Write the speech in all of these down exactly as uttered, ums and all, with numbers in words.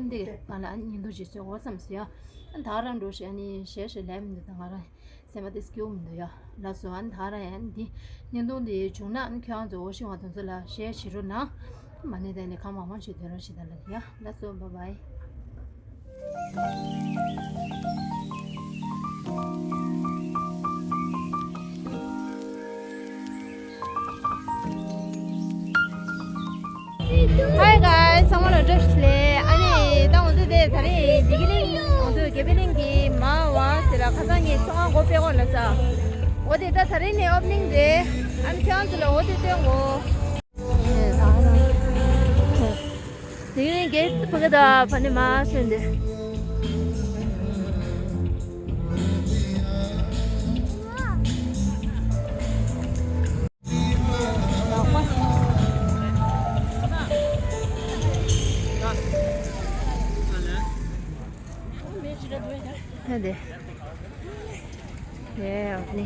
འདི་ག་ལ་ཨ་ནི་བརྙན་ཐུང་ཅིག་བཟོས་འོ་བསམ་སོང་ཡ། ཨ་ད་རང་འགྲོ་ཞེས་ཨ་ནི་ཞེས་ཞེས་ལན་མི་འདུག་ད་ང་རང་སེམས་པ་དེ་སྐྱིད་པོ་མི་འདུག་ཡ། ལགས་སོ། ཨ་ནི་ད་རང་ཨ་ནི་འདི་བརྙན་ཐུང་འདི་བྱུང་ན་ཨ་ནི་ཁྱེད་རང་ཚོ་འོ་ཤེས་པ་དེ་ཚོ་ལ་ཤེར་བྱེད་རོགས་གནང་། མ་ནི་དེ་ནི་གང་མང་མང་ཞིག་འདོན་རོགས་ཞེས་ད་ལ་ཡ། ལགས་སོ། བཱའི་བཱའི། Hi guys, ཚང་མ་ལ་བཀྲ་ཤིས་བདེ་ལེགས། ཨ་ནི་ད་ང་ཚོ་དེ་ད་རེས་བདེ་སྐྱིད་གླིང་། ང་ཚོ་དགེ་འཕེལ་གླིང་གི་མ་བ་ཟེར་ལ་ཁ་སང་ངས་ཚོང་ཁང་སྒོ་ཕྱེ་གོ་ལ་ས། འོ་དེ་ད་ད་རེས་ནས་ཨོ་པ་ནིང་རེད། ཨ་ནི་ཁྱེད་རང་ཚོ་ལ་འོ་དེ་སྟོན་གོ། དེ་རིང་གེ་ཕ་གི་ད་ཕ་ནི་མ་སོན་དེ། ཧ་དེ། དེ་ཡག་ནི།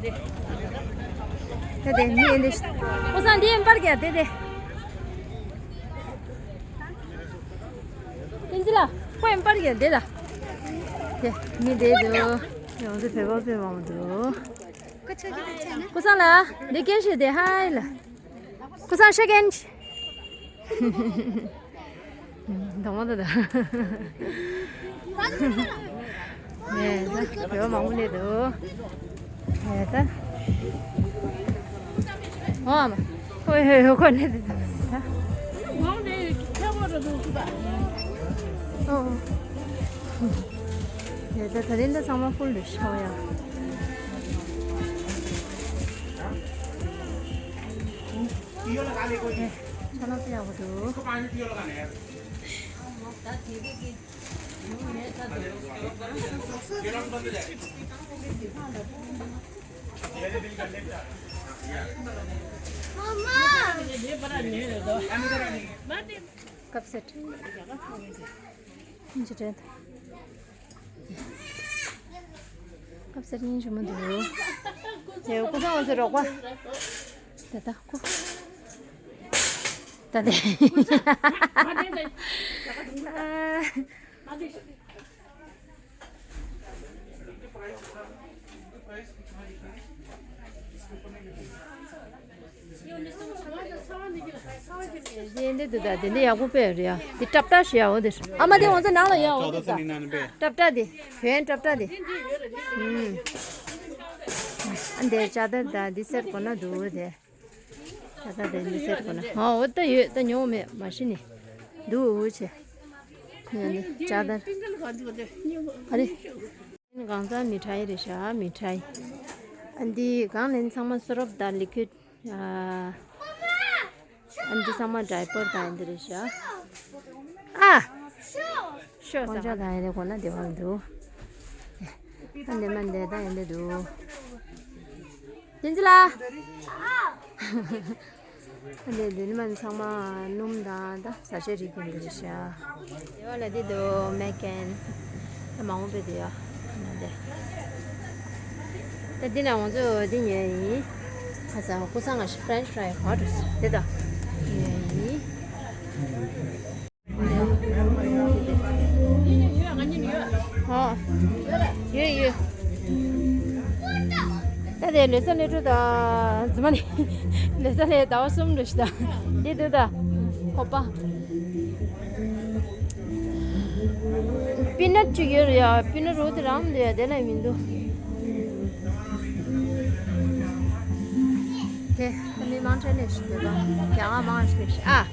དེ་དེ་མི་ཨེ་འདི། ཁོ་སང་འདི་ཨེམ་པར་གྱ་དེ་དེ། ཨིན་ཇི་ལ་ཁོ་ཨེམ་པར་གྱ་དེ་ད། དེ་མི་དེ་དུ། ཡོང་དུ་བེ་བ་བེ་བ་མ་འདུག་ཁོ་སང་ལ་འདི་སྐད་བཤད་དེ་ཧའི་ལ། ཁོ་སང་ཤ་ཀན། དང་པོ་དང་། ནས་ད་བེ་བ་མང་པོ་སླེབས་འདུག་ནས་ད། ཨོ་མ། ཧོ་ཧོ་ཧོ་ཁོ་ནས་དེ་ད། ཨོ། ནས་ད་ད་རིང་ད་ཚང་མ་ཧྥུལ་རེད་ཤག་ཡ། ཁྱོད་ལ་ཡག་པོ་འདུག་ཀབ་སེ་ཊི། ཨིན་ཇི་དྲན། ཀབ་སེ་ཊི་སྙིང་རྗེ་མོ་འདུག་ཡ་སྐུ་ཚང་བ་ཚོ་རོགས་པ། ད་ད་ཁོ། ད་དེ། དེ་འདི་འདུག་ད་དེ་འདི་ཡག་པོ་དཔེ་རེད་ཡ། དེ་ཀྲབ་ཀྲ་ཞེས་ཡ་འོ་དེ། ཨ་མ་དེ་ང་ཚོ་ནང་ལ་ཡ་འོ་དེ་ད། ཀྲབ་ཀྲ་དེ། བན་ཀྲབ་ཀྲ་དེ། ཨུམ། ཨ་འདི་ལྕགས་དར་ད་འདི་སེར་གོ་ན་འདུག་དེ། ད་ལྟ་དེ་འདི་ཟེར་དགོས་ན། ཨོ་ད་ཡོད་ད་ཉོ་མེད་མ་གཞི་ནས། འདུག་ཆེ། ཡ་ནི་ཅག་ད། ཨ་རེ། གང་ཚང་མི་ཁྲ་ཡི་རེད་ཤག་མི་ཁྲ་ཡི། ཨ་འདི་གང་ལེན་ཚང་མ་སོ་རོབ་དང་ལི་ཁུད། ཨ་འདི་ཚང་མ་ཌའི་པར་དང་འདི་རེད་ཤག་ཨ། ཤོ་ས་ཀོང་ཅོག་དང་ཡིན་དེ་གོ་ན་བདེ་བ་མི་འདུག་ཨ་འདི་མ་འདི་ད་ཡིན་དེ་འདུག་བསྟན་འཛིན་ལགས། ཨ་འདི་འདི་མ་ཚང་མ་སྣུམ་དང་ད་བཟའ་བཅའ་རིགས་ཀྱི་འདི་རེད་ཤག་བདེ་བ་ལ་འདི་འདུག་མེག་གན་ད་མང་པོ་དཔེ་འདུག་ཡ། ཨ་འདི་ད་འདི་ན་ང་ཚོ་འདི་ཉོས་ཡིན། ཁ་སང་ཀུ་སང་ང་ཞིག་ཕྲེན་ཆི་ཕྲའི་ཧོ་ཊི་འདི་ད་ཉོས་ཡིན། ཨོ། ཡོད་ཡོད། ད་དེ་ལེ་ས་ལེ་ཁྲུ་ད་རྫུན་མ་ནི། ལེ་ས་ལེ་ཟླ་བ་གསུམ་རེ་ཞིག་ད། འདི་འདུག་ད། ཁོ་པ། པི་ནཊ་ཅིག་ཡོད་རེད་ཡ། པི་ནཊ་རོ་དེ་རང་འདུག་ཡ། དེ་ལ་མི་འདུག་དེ་ད་མི་མང་ཁྲལ་ལས་ཤིག་ཡོད་པ། རྒྱ་གར་མང་ཞིག་ལས་ཤིག་ཨ།